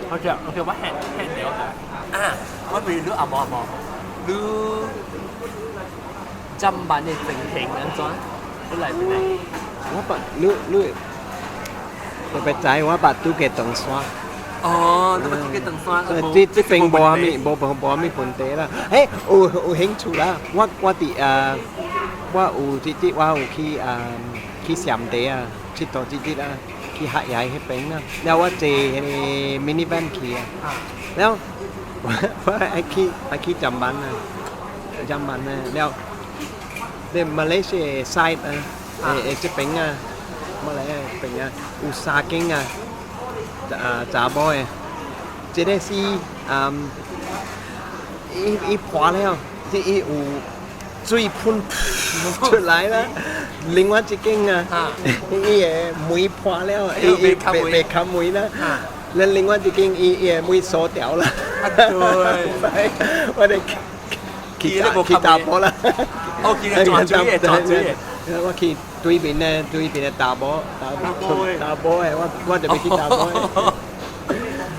[SPEAKER 1] 好食，好食，我吃吃了。啊，我比如你阿毛阿毛，你砧板的情形按怎？你來邊來？
[SPEAKER 3] 我捌你你特別知，我捌拄過唐山。
[SPEAKER 1] 哦，你捌拄過唐山？
[SPEAKER 3] 這這邊無啥物，無無無啥物問題啦。欸，有興趣啦。我佇啊，我有一日我有去啊去暹地啊，佚佗一日啊，去合野彼邊啊。了我坐彼個 minivan 去啊。了我愛去愛去暹曼啊，暹曼啊，了，你馬來西亞 side 啊，這邊啊，馬來西亞邊啊，有三間啊。啊，查某的，這個是嗯，伊伊破了，這伊有水噴出來啦。另外一間啊，伊的門破了，伊伊袂開門啦。那另外一間伊伊的門鎖掉啦。
[SPEAKER 1] 對，
[SPEAKER 3] 我哋去去查埔啦。
[SPEAKER 1] 哦，去轉水的，轉水的。
[SPEAKER 3] 我去對面的，對面的查某，查某的，我就欲去查某的。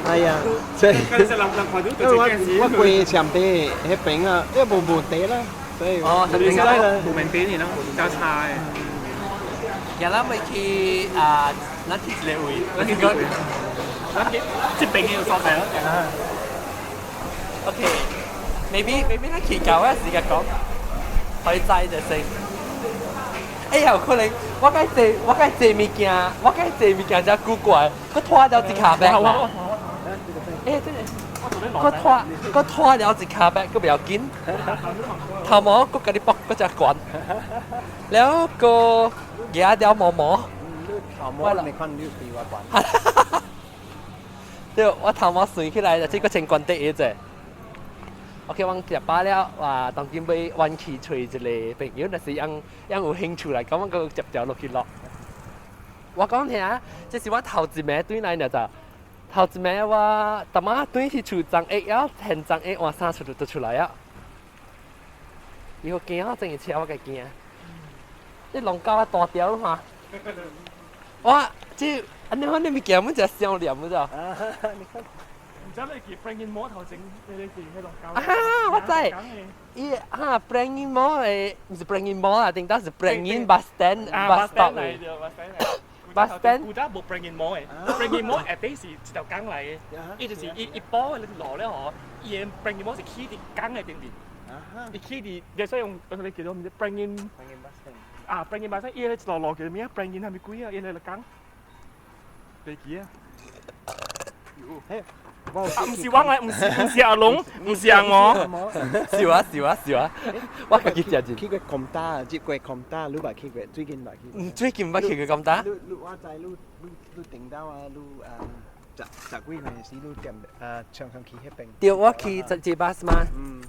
[SPEAKER 3] 哎呀，所以我過上邊彼邊啊，也無問題啦，所以
[SPEAKER 1] 哦，
[SPEAKER 2] 應該無問題呢，較差的。
[SPEAKER 1] 今咱欲去啊，咱去一個位，咱去個，
[SPEAKER 2] 咱去這邊的所在咯。
[SPEAKER 1] OK，maybe maybe 咱去到我時間講，可以知就先。哎呀，可能我該坐物件，我該坐物件才古怪，閣拖了一跤 bag 啦。欸，真的，閣拖閣拖了一跤 bag，閣袂要緊。頭毛閣共你縛閣只懸，了閣舉了毛毛。
[SPEAKER 3] 頭毛你看你比我懸。
[SPEAKER 1] 對，我頭毛豎起來就這個先關得一隻。OK，我食飽了，哇！當今欲彎去揣一個朋友，若是樣樣有興趣來講，我閣接條落去錄。我講聽，這是我頭一暝轉來呢就，頭一暝我逐擺轉去厝髒一了，現髒一換衫出就出來啊。伊好驚，我真係車我家驚。你龍狗啊大條嘛？哇！這按呢款你物件，阮食相連咋？
[SPEAKER 2] 唔知你記 Prangin Mall 頭前，你記喺度
[SPEAKER 1] 啊，我知。伊哈 Prangin Mall 的，毋是 Prangin Mall 啊，頂當是 Prangin bus stand bus stop
[SPEAKER 2] 嚟的，bus stand。
[SPEAKER 1] bus stand。
[SPEAKER 2] 古早無 Prangin Mall 的，Prangin Mall 下底是一條江來的，伊就是伊一波你落了嗬，伊的 Prangin Mall 是起佇江的頂面，伊起佇，你所以用你叫做毋知 Prangin。啊，Prangin bus stand，伊個一條路叫咩啊？Prangin 係咪鬼啊？伊個江，袂記啊。啊，毋是我來，毋是阿龍，毋是阿我。
[SPEAKER 1] 是啊是啊是啊，我家己食一。
[SPEAKER 3] 去過 Komtar，接過 Komtar，你捌去過？最近捌去過？
[SPEAKER 1] 最近捌去過 Komtar？
[SPEAKER 3] 你你我知你你你頂到啊，你啊十十幾歲時你踮啊常常去彼邊。
[SPEAKER 1] 對，我去十字巴士嘛。
[SPEAKER 3] 嗯。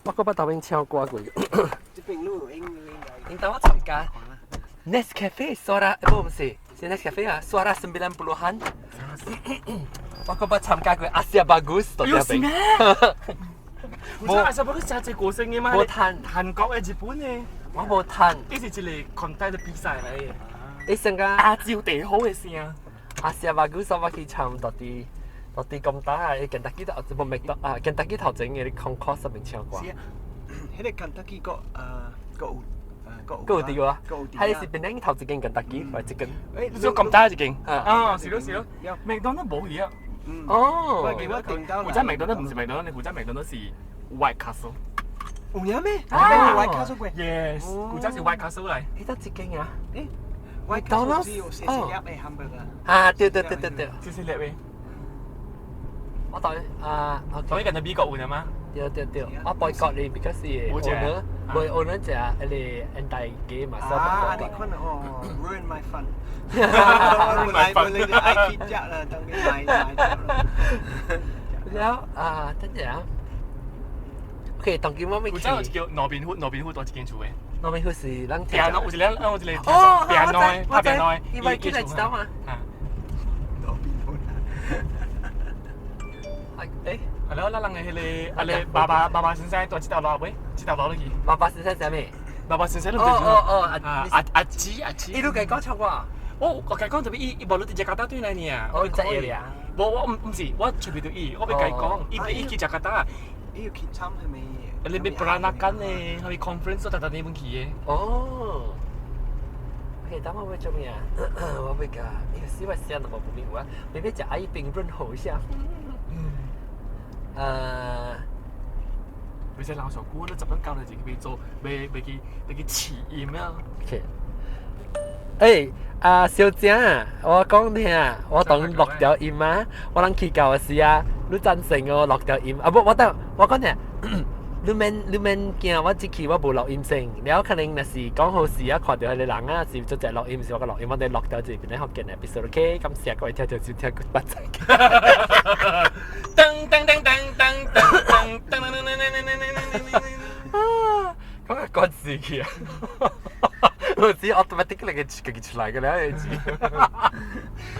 [SPEAKER 1] 我閣捌頭邊唱歌過。
[SPEAKER 3] 這邊你有應應該。
[SPEAKER 1] 應當我參加 Nescafe Suara，不，毋是，是 Nescafe 啊，Suara 90-an。我閣捌參加過 Asia Bagus。
[SPEAKER 2] 有是咩？無 Asia Bagus 真濟歌星的嘛？
[SPEAKER 1] 無趁。
[SPEAKER 2] 韓國的、日本的。
[SPEAKER 1] 我無趁。
[SPEAKER 2] 這是一個 contest 的比賽來的。
[SPEAKER 1] 你成個
[SPEAKER 2] 亞洲第好的聲。
[SPEAKER 1] Asia Bagus 我去參到底到底咁大啊！肯德基頭無麥當啊，肯德基頭前的 concourse 上面唱歌。
[SPEAKER 3] 是啊，彼個肯德基閣啊閣有。
[SPEAKER 1] 閣有佇無？彼是檳城頭一間肯德基，還是這間？
[SPEAKER 2] 你說咁大一間？啊，是咯是咯。麥當勞無去啊。
[SPEAKER 1] 哦。
[SPEAKER 3] 我記我頂到。
[SPEAKER 2] 古早麥當勞毋是麥當勞，古早麥當勞是 White Castle。
[SPEAKER 3] 有影咩？White Castle 過。
[SPEAKER 2] Yes，古早是 White Castle 來。
[SPEAKER 1] 彼得一間啊？
[SPEAKER 3] 誒，White Castle 只有細細粒的 hamburger。
[SPEAKER 1] 啊，對對對對對。
[SPEAKER 2] 細細粒的。
[SPEAKER 1] 我當啊，
[SPEAKER 2] 當伊近美國有嗎？
[SPEAKER 1] 對對對，我 boycott 你，because 是 owner，無 owner 食彼個煙大雞嘛，所以
[SPEAKER 3] 啊，你看哦，ruin my fun。我本來本來愛去食啦，當佢買買食啦。
[SPEAKER 1] 了啊，等陣啊。OK，當今我欲
[SPEAKER 2] 古早有一叫羅賓富，羅賓富佗一間厝的。
[SPEAKER 1] 羅賓富是咱
[SPEAKER 2] ピアノ，有一個，有一個
[SPEAKER 1] 哦，
[SPEAKER 2] ピアノ的，拍ピアノ的，
[SPEAKER 1] 伊咪叫來一道嘛？
[SPEAKER 2] 啊。
[SPEAKER 3] 羅賓富。
[SPEAKER 1] 誒。
[SPEAKER 2] 係咯，咱人的彼個啊咧爸爸爸爸先生佇這條路尾，這條路落去。
[SPEAKER 1] 爸爸先生啥物？
[SPEAKER 2] 爸爸先生你毋知
[SPEAKER 1] 哦哦哦，
[SPEAKER 2] 阿阿姊阿姊。
[SPEAKER 1] 伊都共講唱歌。
[SPEAKER 2] 我共伊講，特別伊伊無你佇雅加達轉來爾。
[SPEAKER 1] 我知伊啊。
[SPEAKER 2] 無我毋毋是，我揣袂著伊，我欲共伊講，伊伊去雅加達。
[SPEAKER 3] 伊有去參係咪？
[SPEAKER 2] 你欲 Peranakan 咧，係咪 conference 都逐逐年去的。
[SPEAKER 1] 哦。OK，等我欲做咩啊？我欲共，哎，死我聲都無無明有啊，欲欲食阿伊冰潤喉一下。嗯。
[SPEAKER 2] 袂使老上久，你十點九就去做，欲欲去欲去試音啊。
[SPEAKER 1] OK。欸，啊，小姐，我講聽，我當錄掉音啊，我人去到的時啊，你贊成我錄掉音啊？不，我等我講聽，你免驚，我這期我無錄音聲，了可能若是講好事啊，看著彼個人啊，是做隻錄音，是我個錄音，我哋錄掉這邊咧福建的 episode，OK，感謝各位聽眾收聽，拜拜。
[SPEAKER 2] 噔噔噔噔噔噔噔噔噔噔噔噔噔噔。
[SPEAKER 1] 啊，講個關事去啊！我知 automatically 嘅自己出來嘅咧，你知。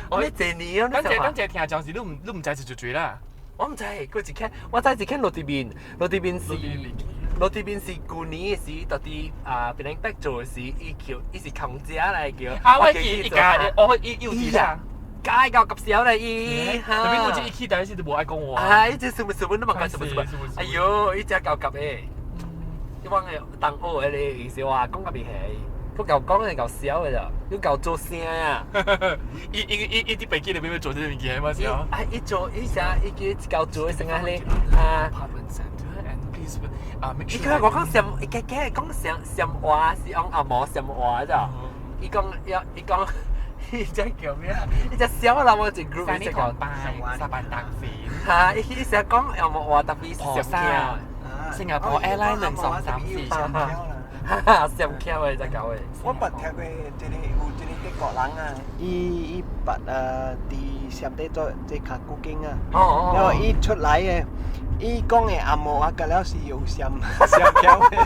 [SPEAKER 1] 我你這年啊，
[SPEAKER 2] 等者等者聽講時，你毋知是做誰啦？
[SPEAKER 1] 我毋知，佢一間，我知一間落地面，落地面是落地面是舊年的時，到底啊，別人逼做的時，伊叫伊是空姐來叫。
[SPEAKER 2] 啊，我記伊家，我伊有佇啦。
[SPEAKER 1] 解夠急笑啦伊，
[SPEAKER 2] 特別我這一去第一次都無愛講話。
[SPEAKER 1] 哎，這什麼什麼都問佢什麼什麼，哎喲，伊真夠急的。你講的同學的意思話講較袂係，佢夠講係夠笑的咋，佢夠做聲啊。
[SPEAKER 2] 伊伊伊伊佇飛機裏面做這個物件嘛是啊。
[SPEAKER 1] 啊，伊做伊啥，伊叫夠做聲啊咧啊。伊佢我講上，伊加加講上上話是講阿毛上話咋，伊講要伊講。伊只叫咩啊？伊只小人我一 group 伊只叫
[SPEAKER 2] 沙班達肥。
[SPEAKER 1] 嚇！伊伊成日講有冇話特別上聽。
[SPEAKER 2] 新加坡 Airline 1 2 3 4。
[SPEAKER 1] 哈，上巧的才搞的。
[SPEAKER 3] 我捌聽過一個有一個德國人啊，伊伊捌啊佇上底做這卡古經啊，然後伊出來的，伊講的紅毛啊，甲了是有閃閃巧的。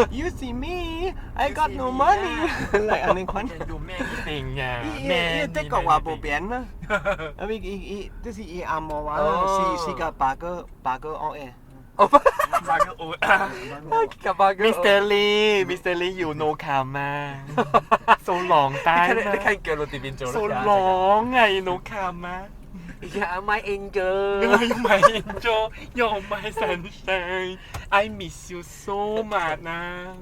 [SPEAKER 3] You see me, I got no money，來按呢款。
[SPEAKER 2] 有咩定啊？
[SPEAKER 3] 伊伊德國話無變啊，啊伊伊伊，這是伊紅毛話是是甲白哥白哥學的。
[SPEAKER 1] 哦，
[SPEAKER 2] 白哥學。
[SPEAKER 1] 甲白哥。
[SPEAKER 2] Mr. Lee, Mr. Lee, you no come 啊？So long time。
[SPEAKER 1] 你看叫落這邊做。
[SPEAKER 2] So long 啊，you no come 啊？
[SPEAKER 1] Yeah, my angel.
[SPEAKER 2] You're my angel. You're my sunshine. I miss you so much 啊。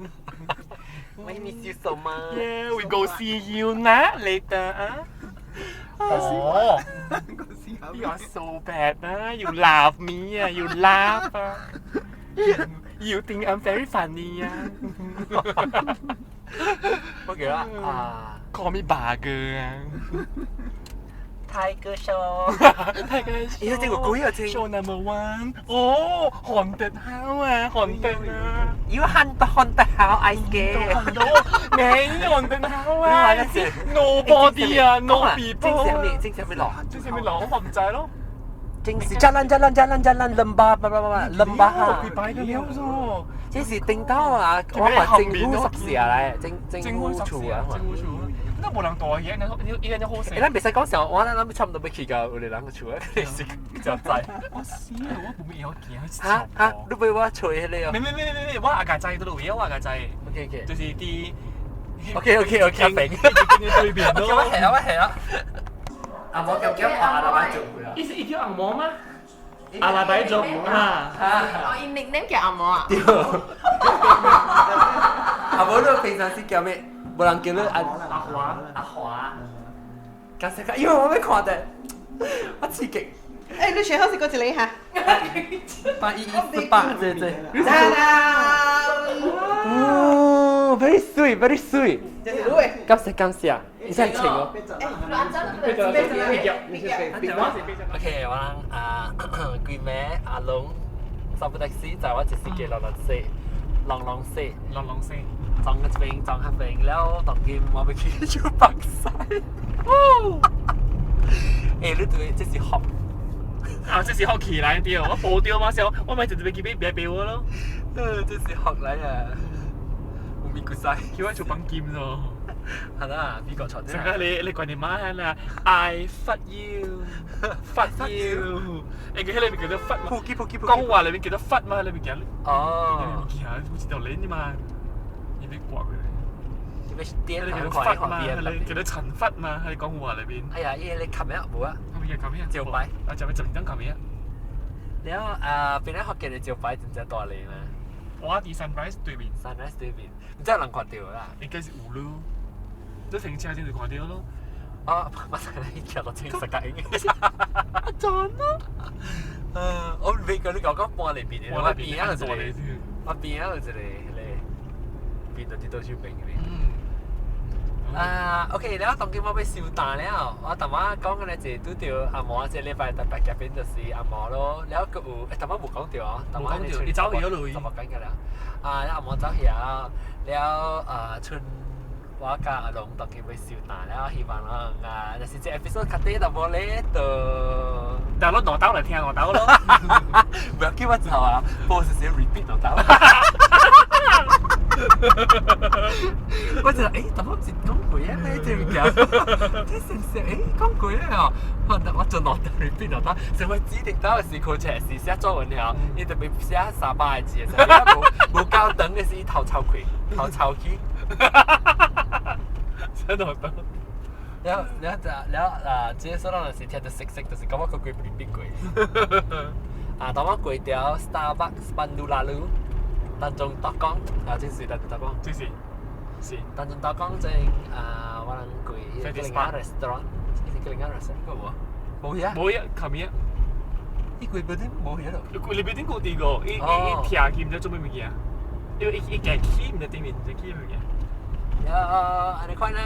[SPEAKER 1] I miss you so much.
[SPEAKER 2] Yeah, we go see you นะ later 啊。哦。You are so bad 啊！You laugh me 啊！You laugh 啊！You think I'm very funny 啊？
[SPEAKER 1] 我記得啊
[SPEAKER 2] ，Call me 八哥啊！
[SPEAKER 1] Tiger Show，
[SPEAKER 2] Tiger Show，
[SPEAKER 1] 咦，這個鬼啊，這
[SPEAKER 2] Show number one，哦，haunted house 啊，haunted 啊
[SPEAKER 1] ，You haunted house I scared，
[SPEAKER 2] 沒 haunted house 啊，nobody 啊，no people，
[SPEAKER 1] 正上面，正上面落，
[SPEAKER 2] 正上面落，我唔知咯。
[SPEAKER 1] 正是 jalan jalan jalan jalan lembah 叭叭叭 lembah 哈，
[SPEAKER 2] 佢擺嘅了咗。
[SPEAKER 1] 這是頂到啊！我話政府宿舍嚟，政政府厝啊，
[SPEAKER 2] 政府厝。那無人住嘅，你你你好死。
[SPEAKER 1] 欸，咱袂使講笑，我咱諗差唔多欲去到有個人厝啊，你是就知。
[SPEAKER 2] 我死，我無咩會行。
[SPEAKER 1] 哈哈，你袂我揣彼個哦？
[SPEAKER 2] 沒沒沒沒沒，我阿家知都有，我阿家知。
[SPEAKER 1] OK OK。
[SPEAKER 2] 就是佇。
[SPEAKER 1] OK OK OK，明。
[SPEAKER 2] 對面咯。
[SPEAKER 1] 我係啊，我係啊。阿毛叫叫阿拉伯族啊。
[SPEAKER 2] 伊是伊叫紅毛嗎？阿拉伯族啊。
[SPEAKER 5] 哦，伊 nickname 叫紅毛啊。
[SPEAKER 1] 對。阿毛你平常時叫咩？無人叫你阿
[SPEAKER 2] 阿華
[SPEAKER 1] 阿華。感謝佢，因為我欲看的，我刺激。
[SPEAKER 5] 欸，你學好是過一個哈？
[SPEAKER 1] 8118，對對。哦，very sweet，very sweet。感謝感謝，你真係情哦。OK，我啊，規暝阿龍坐部的士，載我一時間浪浪四，浪浪四，
[SPEAKER 2] 浪浪四，
[SPEAKER 1] 撞一邊撞一邊，了當今我欲去做白晒。欸，你對這是學。
[SPEAKER 2] 啊，這是學起來對，我報掉嘛，想我咪直接記俾別俾我咯。
[SPEAKER 1] 這是學來啊，有咪古晒，
[SPEAKER 2] 叫我做綁劍咯。
[SPEAKER 1] 係啦，美國坐。
[SPEAKER 2] 成個你你怪你媽啦，I fuck you，fuck you，欸佢喺裏面叫做 fuck 嘛，講話裏面叫做 fuck 嘛，裏面叫。
[SPEAKER 1] 哦。
[SPEAKER 2] 記下，好似條鏈嘛，你別掛佢。
[SPEAKER 1] 你點
[SPEAKER 2] 叫做忽嘛？你叫做陳忽嘛？喺講話裏邊。
[SPEAKER 1] 哎呀，伊你琴日冇啊？
[SPEAKER 2] 咩叫琴日？
[SPEAKER 1] 招牌。
[SPEAKER 2] 啊，就係就唔等琴日。
[SPEAKER 1] 了啊，邊個學見你招牌真正大咧嘛？
[SPEAKER 2] 我佇 Sunrise 對面。
[SPEAKER 1] Sunrise 對面，唔知有人看到啦。
[SPEAKER 2] 應該是有咯，你停車先就看到咯。
[SPEAKER 1] 啊，馬上來徛到清實個影。
[SPEAKER 2] 阿 John 咯。
[SPEAKER 1] 我未講你講講搬嚟邊嘅，我邊啊就一個，我邊啊就一個，彼個邊就佇倒手邊嘅。啊，OK，了當今我欲收檔了，我頭仔講嘅咧就拄著阿毛，這禮拜特別嘉賓就是阿毛咯。了閣有，欸，頭仔無講著哦，
[SPEAKER 2] 無講著，伊走去咗咯，
[SPEAKER 1] 就無講嘅啦。啊，了阿毛走去啊，了啊，剩我佮阿龍當今欲收檔了，希望啦啊，若是這 episode 較短淡薄咧，就
[SPEAKER 2] 但係攞兩兜來聽兩兜咯。
[SPEAKER 1] 不要叫我走啊，播時時 repeat 兩兜。我就欸，怎麼是講過啊？呢這物件，這是是欸講過啊？我我就兩兜 repeat 兩兜，成為指定兜的時課冊是寫作文了，伊特別寫300個字的時候，無無夠長的時頭抽開，頭抽起。
[SPEAKER 2] 寫兩兜。
[SPEAKER 1] 了了就了啊！這所咱就是聽著熟悉，就是感覺佢過 repeat 過。啊，當我過條 Starbucks Pandu Lalu。當中搭講啊，這是當中搭講，
[SPEAKER 2] 這是是
[SPEAKER 1] 當中搭講正啊，我人過一個另外 restaurant，一個另外 restaurant 個無？無遐？
[SPEAKER 2] 無遐，琴日。
[SPEAKER 1] 伊規邊頂無遐咯。
[SPEAKER 2] 你邊頂過啲個，伊伊伊聽去毋知做咩物件，因為伊伊家起毋知頂面毋知起咩物件。
[SPEAKER 1] 啊，按呢款啦，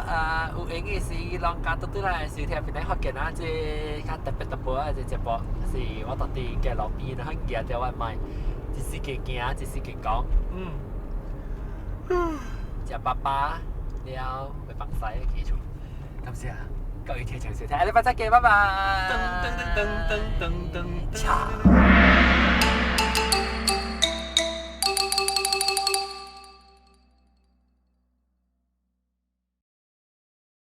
[SPEAKER 1] 啊，有閒的時，攏加倒轉來收聽平台福建啊，這較特別淡薄仔這節目，是我當佇街路邊，然後舉著我的麥。一世界行，一世界講。食飽飽了，會放屎記住。感謝啊，各位聽眾收聽，下禮拜再見，拜拜。
[SPEAKER 3] 噔噔噔噔噔噔噔。
[SPEAKER 1] 噔。